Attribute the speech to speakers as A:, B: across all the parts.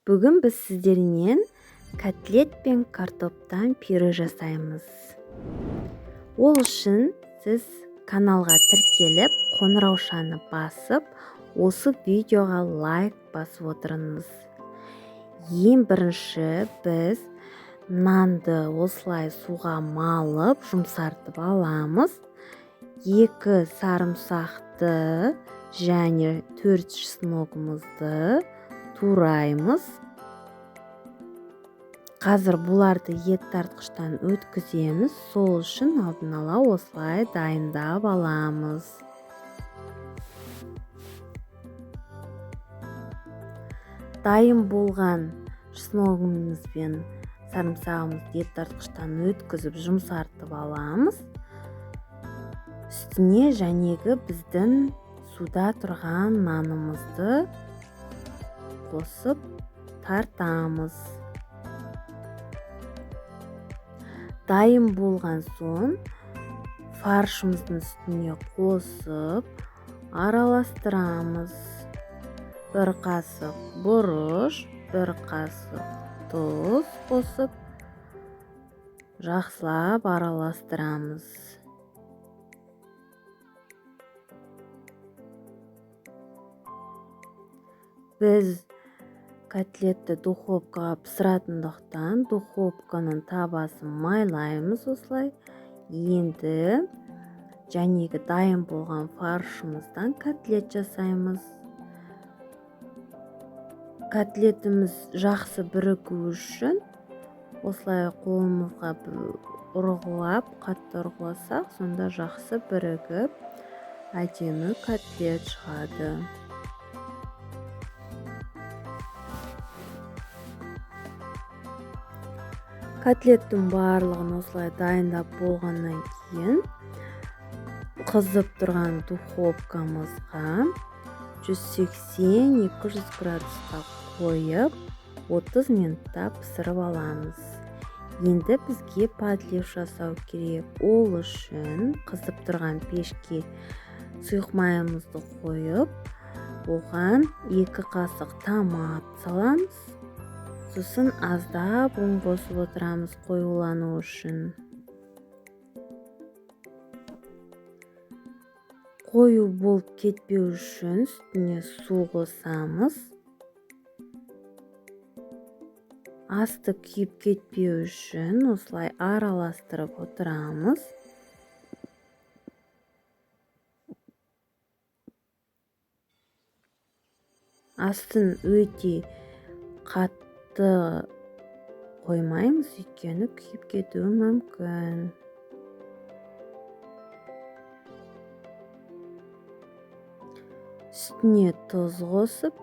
A: Бүгін біз сіздермен котлет пен картоптан пюре жасаймыз. Ол үшін сіз каналға тіркеліп, қоңыраушаны басып, осы видеоға лайк басып отырыңыз. Ең бірінші біз нанды осылай суға малып, жұмсартып аламыз. 2 сарымсақты және 4 чесногымызды тураймыз. Қазір бұларды ет тартқыштан өткіземіз, сол үшін алдын ала осылай дайындап аламыз. Дайын болған чесногымыз бен сарымсағымызды ет тартқыштан өткізіп жұмсартып аламыз. Үстіне жәнегі біздің суда тұрған нанымызды қосып тартамыз. Дайын болған соң фаршымыздың үстіне қосып араластырамыз. 1 қасық бұрыш, 1 қасық тұз қосып жақсылап араластырамыз. Біз котлетті духовкаға пісіратындықтан духовканың табасын майлаймыз осылай. Енді жәнегі дайын болған фаршымыздан котлет жасаймыз. Котлетіміз жақсы бірігу үшін осылай қолымызға ұрғылап, қатты ұрғыласақ, сонда жақсы бірігіп, әдемі котлет шығады. Котлеттің барлығын осылай дайындап болғаннан кейін қызып тұрған духовкамызға 180-200 градусқа қойып 30 минутта пісіріп аламыз. Енді бізге подлив жасау керек. Ол үшін қызып тұрған пешке сұйық майымызды қойып, оған 2 қасық томат саламыз. Сосын аздап ұн қосып отырамыз қоюлану үшін. Қою болып кетпеу үшін үстіне су қосамыз. Асты күйіп кетпеу үшін осылай араластырып отырамыз. Астын өте қатты қоймаймыз, өйткені күйіп кетуі мүмкін. Үстіне тұз қосып,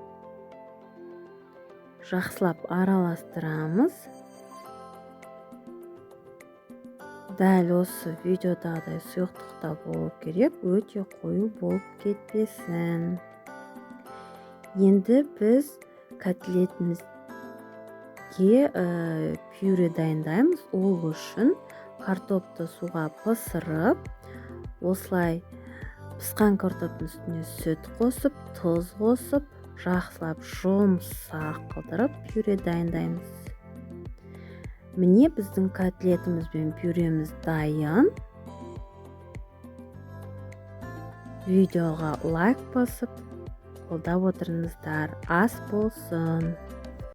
A: жақсылап араластырамыз. Дәл осы видеодағыдай сұйықтықта болу керек, өте қою болып кетпесін. Енді біз котлетімізге пюре дайындаймыз. Ол үшін картопты суға пысырып, осылай пысқан картоптың үстіне сүт қосып, тұз қосып, жақсылап жұмсақ қылдырып пюре дайындаймыз. Міне біздің котлетіміз бен пюреміз дайын. Видеоға лайк басып, қолдап отырыңыздар. Ас болсын.